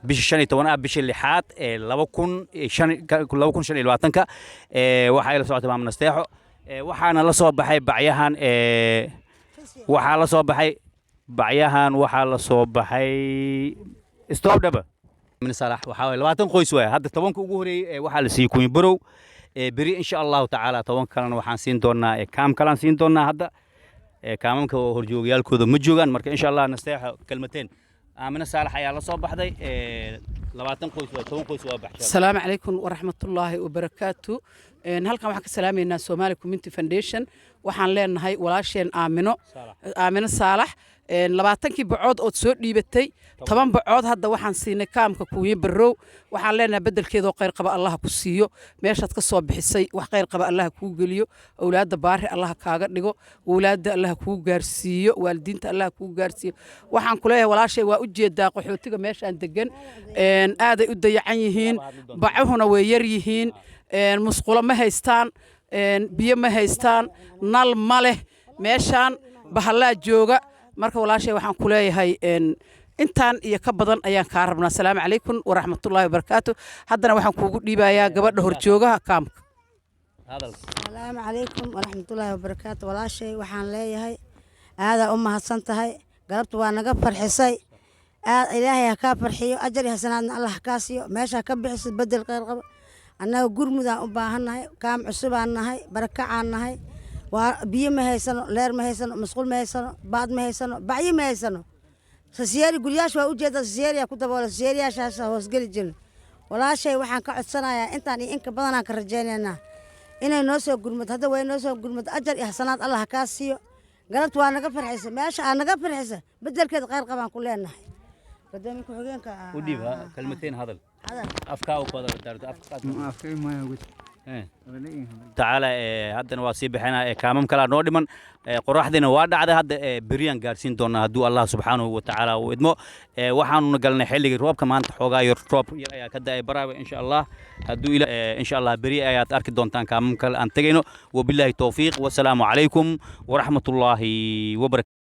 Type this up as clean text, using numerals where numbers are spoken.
Bisha 15 ah, bisha lixaad ee 2025-ka. Waxaa ila socotay Maama Nasteexo. Waxaana la soo baxay bacyahan. Waxaa la soo baxay bacyahan, waxaa la soo baxay stop dhaba min Salax. Waxaa waye 20 qoys waay. Hadda 10-ka ugu horeeyey waxaa la siiyey Kunyo Barow. Beri, insha Allahu tacaala, 10 kalena waxaan siin doonaa kaam kalaan siin doonaa. Hadda kaamamka horjoogayaalkooda ma joogaan. Marka, insha Allah, Nasteexo, kelmateen. Aamina Saalax ayaa la soo baxday. 20 qoys waay, 10 qoys waa baxshay. Asalaamu calaykum waraxmatullaahi wabarakaatu. Halkan waxaan ka salaamaynaa Somali Community Foundation. Waxaan leenahay walaasheen Aamino, Aamino Saalax, 20-kii bacood ood soo dhiibatay, 10 bacood hadda waxaan siinay kaamka Kuunye Barrow. Waxaan leenahay beddelkeedoo khayr qaba Allaha ku siiyo. Meeshaad ka soo bixisay wax khayr qaba Allaha kuu geliyo. Awlaadda baari Allaha kaaga dhigo. Awlaadda Allaha kuu gaarsiiyo. Waalidiinta Allaha kuu gaarsiiyo. Waxaan ku leeyahay, walaashay, waa u jeedaa qaxootiga meeshaan degan aaday u dayacan yihiin, bacuhuna way yar yihiin, musqulo ma haystaan, biyo ma haystaan, nal ma leh, meeshaan bahallaa jooga. Marka, walaashay, waxaan ku leeyahay intaan iyo ka badan ayaan kaa rabnaa. Asalaamu calaykum waraxmatullaahi wabarakaatu. Haddana waxaan kuugu dhiibayaa gabadha horjoogaha kaamka. Asalaamu calaykum waraxmatullaahi wabarakaatu. Walaashay, waxaan leeyahay aadaa u mahadsan tahay. Galabta waa naga farxisay. Aad Ilaahay ha kaa farxiyo, ajar iyo hasanaadna Allah ha kaa siiyo. Meesha ka bixiso bedel khayr qaba. Annaga gurmudaan u baahannahay. Kaam cusubaan nahay, barakacaan nahay. Waa biyo ma haysano, leer ma haysano, masquul ma haysano, baad ma haysano, bacyo ma haysano. Sasiyeeri guryaasha waa ujeedaa, sasiyeeriyaa ku daboola, sasiyeeriyaashaasa hoosgeli jirna. Walaashay, waxaan ka codsanayaa intaan iyo inka badanaan ka rajaynaynaa inay noo soo gurmad. Hadda way noo soo gurmad. Ajar iyo xasanaad Allah ha kaa siiyo. Galabta waa naga farxisa. Meesha aa naga farxisa bedelkeed khayr qabaan ku leenahay. Gudoomiye ku-xigeenka. U dhiib kalmateen, hadal. Hadal. Afkaa u ku hadal daarto afka. Tacaala. Haddana waa sii bixinaa. Kaamam kalaa noo dhiman. Qoraxdiina waa dhacday hadda. Beriyaan gaarsiin doonaa hadduu Allah subxaanahu wa tacaala uu idmo. Waxaanuna galnay xilligii roobka. Maanta xoogaa yar roob yar ayaa ka da'ay Baraawe. Insha Allah, hadduu ila insha Allah beri ayaad arki doontaan kaamam kale aan tegayno. Wabilaahi towfiiq, wasalaamu calaykum waraxmatullaahi wabarakatu.